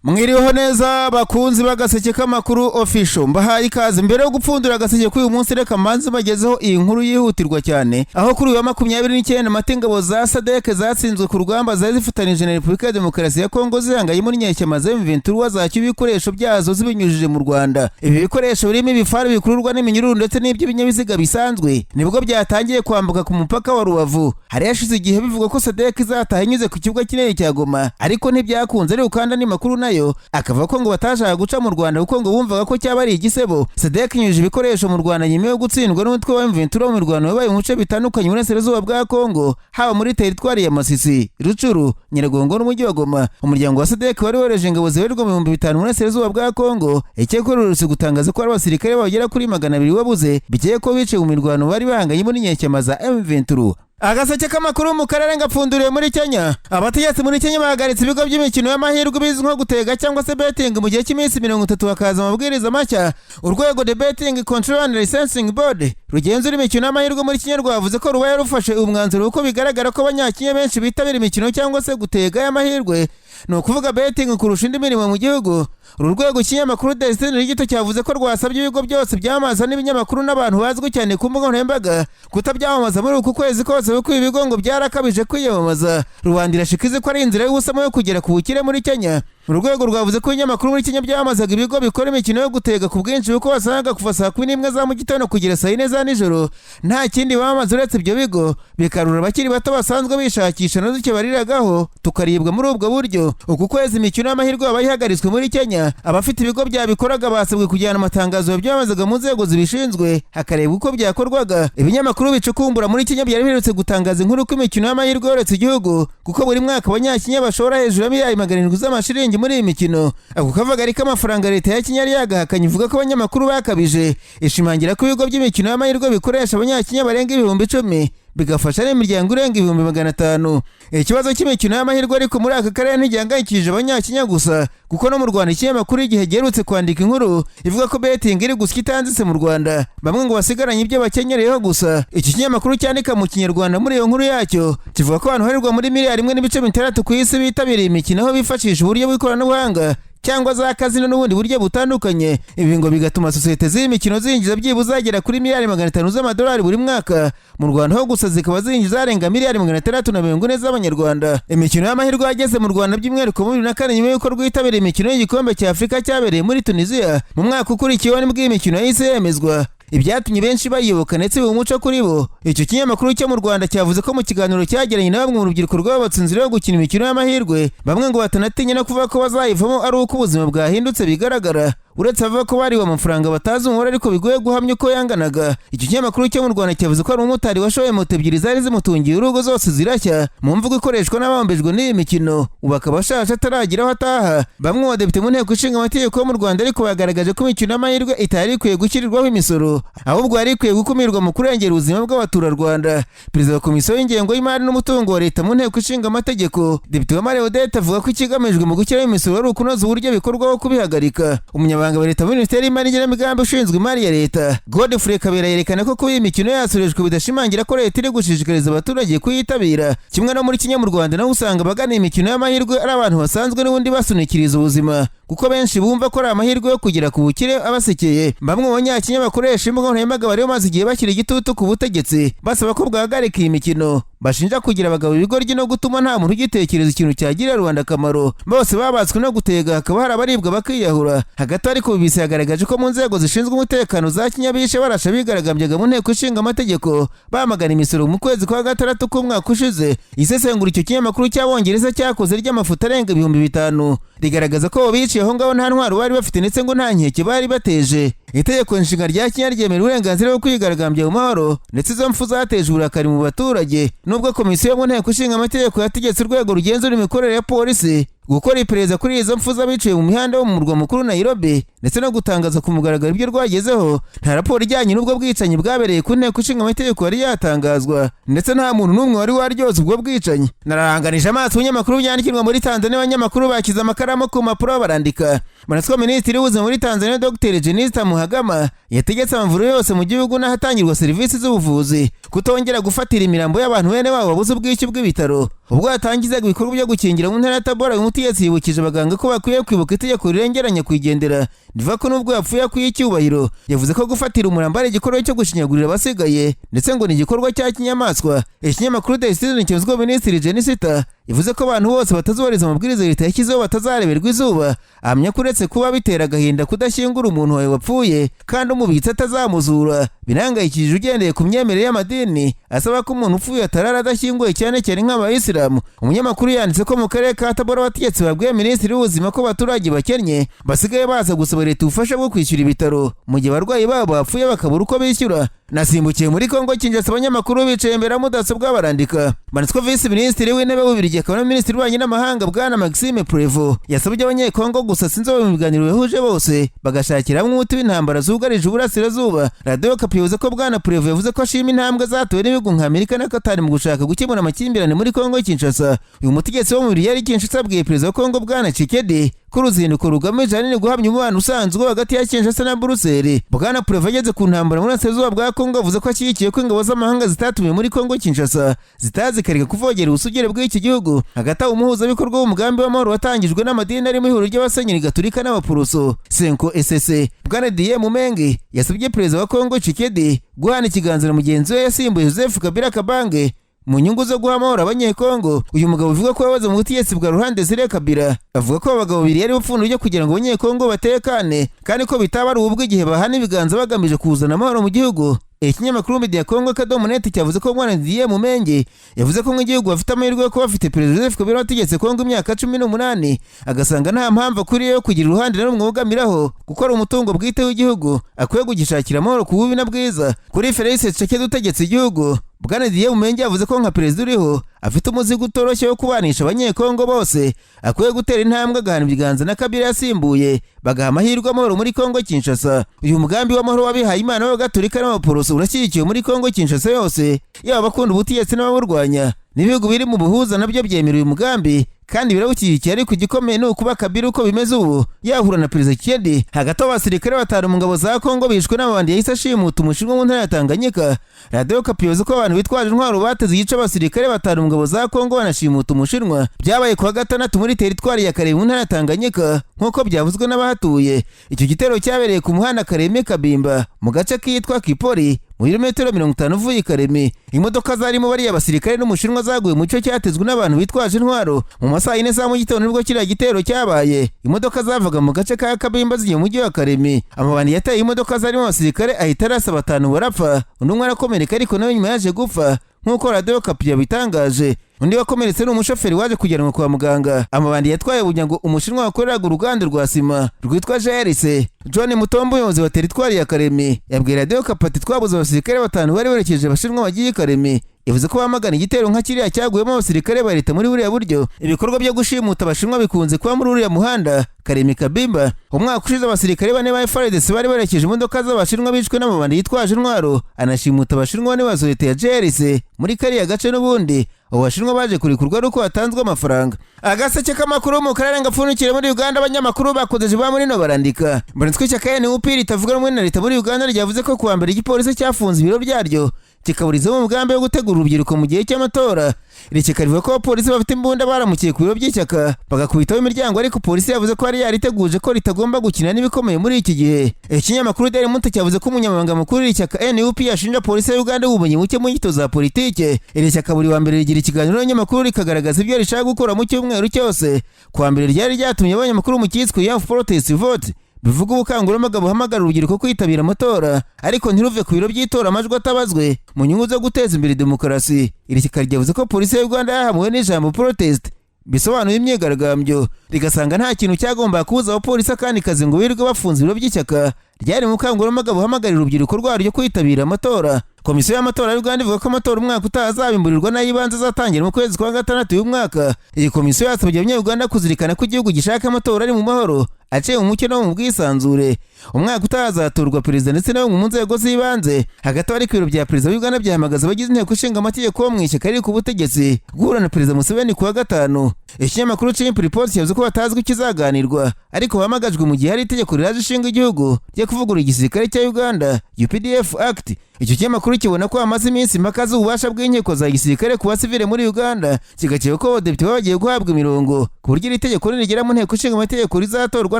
Mwiriweho neza bakunzi b'Agaseke k'Amakuru Official, mbahaye ikaze. Mbere yo gupfundura agaseke k'uyu munsi, reka mbanze bagezeho iyi nkuru yihutirwa cyane, aho kuri uyu wa 29 Mata ingabo za SADC zatsinzwe ku rugamba zari zifatanije na Repubulika ya Demokarasi ya Kongo zihanganyemo n'inyeshyamba za M23 zacyuye ibikoresho byazo zibinyujije mu Rwanda. Ibi bikoresho birimo ibifaru bikururwa n'iminyururu ndetse n'iby'ibinyabiziga bisanzwe, nibwo byatangiye kwambuka ku mupaka wa Rubavu. Hari hashize igihe bivugwa ko SADC izataha inyuze ku kibuga kinini cya Goma, ariko ntibyakunze. Ariko kandi andi makuru nayo akavuga ko ngo batashaka guca mu Rwanda kuko ngo bumvaga ko cyaba ari igisebo. SADC inyujije ibikoresho mu Rwanda nyuma yo gutsindwa n'umutwe wa M23 mu mirwano yabaye mu bice bitandukanye mu burasirazuba bwa Kongo, haba muri teritwari ya Masisi, Rutshuru, Nyiragongo n'umujyi wa Goma. Umuryango wa SADC wari wohereje ingabo zibarirwa mu 5000 mu burasirazuba bwa Kongo. Icyakora uherutse gutangaza ko hari abasirikare bagera kuri 200 babuze, bikekwa ko biciwe mu mirwano bari bahanganyemo n'inyeshyamba za M23. Agaseke k'amakuru mu karere ngapfunduriwe muri Kenya. Abategetsi muri Kenya bahagaritse ibigo by'imikino y'amahirwe bizwi nko gutega cyangwa se betting mu gihe cy'iminsi 30, hakaza amabwiriza mashya. Urwego The Betting Control and Licensing Board rugenzura imikino y'amahirwe muri Kenya rwavuze ko rubaye rufashe umwanzuro kuko bigaragara ko Abanyakenya benshi bitabira imikino cyangwa se gutega y'amahirwe, ni ukuvuga betting, kurusha indi mirimo mu gihugu. Uru rwego, ikinyamakuru Destiny Gito cyavuze ko rwasabye ibigo byose byamamaza n'ibinyamakuru n'abantu bazwi cyane ku mbuga nkoranyambaga kutabyamamaza muri uku kwezi kose, kuko ibi bigo ngo byarakabije kwiyamamaza. Rubanda irashika izi ko ari inzira y'ubusamo yo kugera ku bukire muri Kenya. Uru rwego rwavuze ko ibinyamakuru muri Kenya byamamazaga ibigo bikora imikino yo gutega ku bwinshi, kuko wasangaga kuva saa 11 za mu gitondo kugera saa 4 za nijoro nta kindi bamamaza uretse ibyo bigo, bikarura abakiri bato basanzwe bishakisha na duke bariragaho tukaribwa muri ubwo buryo. Uku kwezi imikino y'amahirwe yabaye ihagaritswe muri Kenya. Abafite ibigo byabikoraga basabwe kujyana amatangazo babyamamazaga mu nzego zibishinzwe, hakarebwa uko byakorwaga. Ibinyamakuru bicukumbura muri Kenya byari biherutse gutangaza inkuru ko imikino y'amahirwe yoretse igihugu, kuko buri mwaka Abanyakenya bashora hejuru ya miliyari 700 z'amashiringi muri iyi mikino. Ako kavagari k'amafaranga leta ya Kenya yari yagahakanye, ivuga ko abanyamakuru bakabije, ishimangira ko ibigo by'imikino y'amahirwe bikoresha Abanyakenya barenga 10,000, bigafasha n'imiryango irenga 500,000. Ikibazo cy'imikino y'amahirwe ariko muri aka karere ntigihangayikishije Abanyakenya gusa, kuko no mu Rwanda ikinyamakuru Igihe giherutse kwandika inkuru ivuga ko betting iri gusya itanditse mu Rwanda, bamwe ngo basigaranye ibyo bakenyereyeho gusa. Iki kinyamakuru cyandika mu Kinyarwanda, muri iyo nkuru yacyo kivuga ko abantu babarirwa muri miliyari 1.6 ku isi bitabiriye imikino, aho bifashisha uburyo bw'ikoranabuhanga cyangwa za kazino n'ubundi buryo butandukanye. Ibi ngo bigatuma sosiyete z'iyi mikino zinjiza byibuze zagera kuri miliyari 500 z'amadolari buri mwaka. Mu Rwanda ho gusa zikaba zinjiza arenga miliyari 640 z'abanyarwanda. Imikino y'amahirwe yageze mu Rwanda by'umwihariko muri 2004, nyuma y'uko rwitabiriye imikino y'igikombe cya Afurika cyabereye muri Tunisia. Mu mwaka ukurikiyeho nibwo iyi mikino yahise yemezwa, ibyatumye benshi bayiyoboka ndetse biba umuco kuri bo. Icyo kinyamakuru cyo mu Rwanda cyavuze ko mu kiganiro cyagiranye na bamwe mu rubyiruko rwubatse inzira yo gukina imikino y'amahirwe, bamwe ngo batanatinya no kuvuga ko bazayivamo ari uko ubuzima bwahindutse bigaragara, uretse abavuga ko bariwe amafaranga batazi umubare ariko bigoye guhamya uko yanganaga. Icyo kinyamakuru cyo mu Rwanda cyavuze ko hari umumotari washoye moto ebyiri zari zimutungiye urugo, zose zirashya, mu mvugo ikoreshwa n'abambejwe n'iyi mikino, ubu akaba ashaje ataragira aho ataha. Bamwe mu badepite mu Nteko Ishinga Amategeko yo mu Rwanda ariko bagaragaje ko imikino y'amahirwe itari ikwiye gushyirirwaho imisoro, ahubwo yari ikwiye gukumirwa mu kurengera ubuzima bw'abaturarwanda. Perezida wa Komisiyo y'Ingengo y'Imari n'Umutungo wa Leta mu Nteko Ishinga Amategeko, Depite Uwamariya Odette, avuga ko ikigamijwe mu gushyiraho imisoro ari ukunoza uburyo bikorwaho kubihagarika. Umunyamabanga wa Leta muri Minisiteri y'Imari n'Igenamigambi ushinzwe imari ya Leta, Godfrey Kabera, yerekana ko kuba iyi mikino yasoreshwe bidashimangira ko leta iri gushishikariza abaturage kuyitabira. Kimwe no muri Kenya, mu Rwanda naho usanga abagana imikino y'amahirwe ari abantu basanzwe n'ubundi basunikiriza ubuzima, kuko benshi bumva ko ari amahirwe yo kugera ku bukire abasekeye. Bamwe mu Banyakenya bakoresha imbuga nkoranyambaga bari bamaze igihe bashyira igitutu ku butegetsi, basaba ko bwahagarika iyi mikino bashinja kugira abagabo ibigoryi no gutuma nta muntu ugitekereza ikintu cyagirira rubanda akamaro. Bose babatswe no gutega, hakaba hari abaribwa bakiyahura. Hagati ariko BBC yagaragaje ko mu nzego zishinzwe umutekano za Kenya bishe barashe abigaragambyaga mu Nteko Ishinga Amategeko bamagana imisoro mu kwezi kwa gatandatu k'umwaka ushize. Isesengura icyo kinyamakuru cy'Abongereza cyakoze ry'amafoto arenga 5000 rigaragaza ko abo biciye aho ngaho nta ntwaro bari bafite, ndetse ngo nta nkeke bari bateje. Itegeko Nshinga rya Kenya ryemera uburenganzira bwo kwigaragambya mu mahoro, ndetse izo mfu zateje uburakari mu baturage. Nubwo komisiyo yo mu Nteko Ishinga Amategeko yategetse urwego rugenzura imikorere ya polisi gukora iperereza kuri izo mfu z'abiciwe mu mihanda yo mu murwa mukuru Nairobi, ndetse no gutangaza ku mugaragaro ibyo rwagezeho, nta raporo ijyanye n'ubwo bwicanyi bwabereye ku Nteko Ishinga Amategeko yari yatangazwa, ndetse nta muntu n'umwe wari waryoza ubwo bwicanyi. Nararanganije amaso ibinyamakuru byandikirwa muri Tanzania, abanyamakuru bashyize amakaramu ku mpapuro barandika. Manaswa Minisitiri w'Ubuzima muri Tanzania, Dr Jenista Mhagama, yategetse amavuriro yose mu gihugu n'ahatangirwa serivisi z'ubuvuzi kutongera gufatira imirambo y'abantu bene wabo babuze ubwishyu bw'ibitaro. Ubwo yatangizaga ibikorwa byo gukingira mu ntara ya Tabora, uyu mutegetsi yibukije abaganga ko bakwiye kwibuka itegeko rirengera nyakwigendera rivuga ko nubwo yapfuye akwiye icyubahiro. Yavuze ko gufatira umurambo ari igikorwa cyo gushinyagurira abasigaye, ndetse ngo ni igikorwa cya kinyamaswa. Ikinyamakuru The Citizen cyemeza ko Minisitiri Jane Sita yavuze ko abantu bose batazubahiriza amabwiriza leta yashyizeho batazareberwa izuba. Ahamya ko uretse kuba bitera agahinda kudashyingura umuntu wawe wapfuye kandi umubitse atazamuzura, binahangayikishije ugendeye ku myemerere y'amadini asaba ko umuntu upfuye atarara adashyinguye, cyane cyane nk'abayisilamu. Umunyamakuru yanditse ko mu karere ka Tabora abategetsi babwiye minisitiri w'ubuzima ko abaturage bakennye basigaye baza gusaba leta ubufasha bwo kwishyura ibitaro mu gihe abarwayi babo bapfuye bakabura uko bishyura. Nasimbukiye muri Kongo Kinshasa, abanyamakuru bicaye imbere ya mudasobwa barandika. Banditswe visi minisitiri w'intebe w'Ububiligi akaba na minisitiri w'ububanyi n'amahanga, bwana Maxime Prevost, yasabye abanyekongo gusasa inzobe mu biganiro bihuje bose, bagashakira hamwe umuti w'intambara zugarije uburasirazuba. Radiyo Okapi yavuze ko bwana Prevost yavuze ko ashima intambwe zatewe n'ibihugu nka Amerika na Katari mu gushaka gukemura amakimbirane muri Kongo Kinshasa. Uyu mutegetsi wo mu Bubiligi yari Kinshasa abwiye perezida wa Kongo, bwana Tshisekedi, ko uruzinduko rugamije ahanini guhamya umubano usanzwe hagati ya Kinshasa na Buruseli. Bwana Prevost ageze ku ntambara mu burasirazuba bwa Kongo, avuze ko ashyigikiye ko ingabo z'amahanga zitatumiwe muri Kongo Kinshasa zitazikareka kuvogera ubusugire bw'iki gihugu. Hagati aho, umuhuzabikorwa w'umugambi w'amahoro watangijwe n'amadini arimo ihuriro ry'abasenyeri gatolika n'abaporoso, CENCO ECC, bwana Didier Mumengi, yasabye perezida wa Kongo Tshisekedi guhana ikiganza na mugenzi we yasimbuye, Joseph Kabila Kabange, mu nyungu zo guha amahoro abanyekongo. Uyu mugabo uvuga ko yabaze mu butegetsi bwa Laurent Desire Kabila avuga ko abagabo babiri yari bupfundo ryo kugira ngo abanyekongo batekane, kandi ko bitaba ari ubwo igihe bahana ibiganza bagamije kuzana amahoro mu gihugu. Ikinyamakuru Media Congo akadomo net cyavuze ko bwana Didier Mumenge yavuze ko nk'igihugu bafite amahirwe yo kuba bafite perezida Joseph Kabila wategetse Kongo imyaka 18, agasanga nta mpamvu akwiriye yo kugira uruhande na rumwe wugamiraho, kuko ari umutungo bwite w'igihugu, akwiye kugishakira amahoro ku bubi na bwiza. Kuri Felix Tshisekedi utegetse igihugu, bwana Didier Mumenge yavuze ko nka perezida uriho afite umuzigo utoroshye wo kubanisha abanyekongo bose, akwiye gutera intambwe agahana ibiganza na Kabila yasimbuye, bagaha amahirwe amahoro muri Kongo Kinshasa. Uyu mugambi w'amahoro w'abihaye Imana b'abagatolika n'abaporoso urashyigikiwe muri Kongo Kinshasa yose, yaba abakunda ubutegetsi n'ababurwanya. N'ibihugu biri mu buhuza nabyo byemera uyu mugambi kandi birawushyigikiye, ariko igikomeye ni ukuba Kabila uko bimeze ubu yahura na perezida Tshisekedi. Hagati aho, abasirikare batanu mu ngabo za Kongo bishwe n'amabandi yahise ashimuta umushinwa mu ntara ya Tanganyika. Radiyo Okapi yavuze ko abantu bitwaje intwaro bateze igice abasirikare batanu mu ngabo za Kongo banashimuta umushinwa. Byabaye kuwa gatandatu muri teritwari ya Kalemie mu ntara ya Tanganyika, nk'uko byavuzwe n'abahatuye. Icyo gitero cyabereye ku muhanda Kalemie Kabimba, mu gace kitwa Kipori, mu birometero 50 uvuye i Kalemie. Imodoka zarimo bariya basirikare n'umushinwa zaguye mu cyo cyatezwe n'abantu bitwaje intwaro. Mu masaha 4 za mu gitondo nibwo kiriya gitero cyabaye. Imodoka zavaga mu gace ka Kabimba zigiye mu mujyi wa Kalemie. Amabandi yateye imodoka zarimo abasirikare, ahita arasa, batanu barapfa, undi umwe arakomereka, ariko nawe nyuma yaje gupfa, nk'uko Radiyo Okapi yabitangaje. Undi wakomeretse ni umushoferi waje kujyanwa kwa muganga. Amabandi yatwaye bunyago umushinwa wakoreraga uruganda rwa sima rwitwa JRC. John Mutombo, umuyobozi wa teritwari ya Kalemie, yabwiye Radiyo Okapi ati: "Twabuze abasirikare batanu bari berekeje abashinwa bagiye i Kalemie." Yavuze ko bamagana igitero nka kiriya cyaguyemo abasirikare ba leta muri buriya buryo. Ibikorwa byo gushimuta abashinwa bikunze kuba muri uriya muhanda Kalemie Kabimba. Umwaka ushize, abasirikare bane ba FARDC bari berekeje imodoka z'abashinwa bishwe n'amabandi yitwaje intwaro, anashimuta abashinwa bane ba sosiyete ya JRC muri kariya gace n'ubundi. Abo bashinwa baje kurekurwa ari uko hatanzwe amafaranga. Agaseke k'amakuru mu karere gapfundikire muri Uganda, abanyamakuru bakozeje ba muri no barandika. Mbonetswe ishyaka NUP ritavuga rumwe na leta muri Uganda ryavuze ko kuwa mbere igipolisi cyafunze ibiro byaryo, kikaburizamo umugambi wo gutegura urubyiruko mu gihe cy'amatora. Iri shyaka rivuga ko abapolisi bafite imbunda baramukiye ku biro by'ishyaka bagakubitaho imiryango, ariko polisi yavuze ko yari yariteguje ko ritagomba gukina n'ibikomeye muri iki gihe. Ikinyamakuru Daily Monitor cyavuze ko umunyamabanga mukuru w'iri shyaka NUP yashinja polisi ya Uganda ubumenyi buke mu nyito za politike. Iri shyaka buri wa mbere rigira ikiganiro n'abanyamakuru, rikagaragaza ibyo rishaka gukora mu cyumweru cyose. Kuwa mbere ryari ryatumye abanyamakuru mu cyiswe Youth Protest Vote, bivuga ubukangurambaga buhamagara urubyiruko kwitabira amatora, ariko ntiruve ku biro by'itora amajwi atabazwe, mu nyungu zo guteza imbere demokarasi. Iri shyaka ryavuze ko polisi ya Uganda yahamuwe n'ijambo protest, bisobanuye imyigaragambyo, rigasanga nta kintu cyagombaga kubuza abapolisi akandi kazi ngo birirwe bafunze ibiro by'ishyaka ryari mu bukangurambaga buhamagarira urubyiruko rwaryo kwitabira amatora. Komisiyo y'amatora y'u Uganda ivuga ko amatora umwaka utaha azabimburirwa n'ay'ibanze azatangira mu kwezi kwa gatandatu uyu mwaka. Iyi komisiyo yasabye abanyarwanda kuzirikana ko igihugu gishaka amatora ari mu mahoro, aciye mu mucyo no mu bwisanzure. Umwaka utaha hazatorwa perezida ndetse na bamwe mu nzego z'ibanze. Hagati aho ariko, ibiro bya perezida wa Uganda byahamagaza abagize inteko ishinga amategeko bo mu ishyaka riri ku butegetsi guhura na Perezida Museveni kuwa gatanu. Ikinyamakuru Chimp Report yavuze ko batazwi ikizaganirwa, ariko bahamagajwe mu gihe hari itegeko riraje ishinga igihugu ryo kuvugurura igisirikare cya Uganda, UPDF Act. Icyo kinyamakuru kibona ko hamaze iminsi impaka z'ububasha bw'inkiko za gisirikare ku basivile muri Uganda, kigakeka ko abadepite baba bagiye guhabwa imirongo ku buryo iri tegeko nirigera mu nteko ishinga amategeko rizatorwa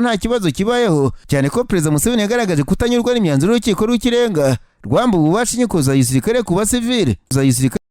nta kibazo kibayeho, cyane ko Perezida Museveni yagaragaje kutanyurwa n'imyanzuro y'Urukiko rw'Ikirenga rwambuwe ububasha inkiko za gisirikare ku basivile za gisirikare.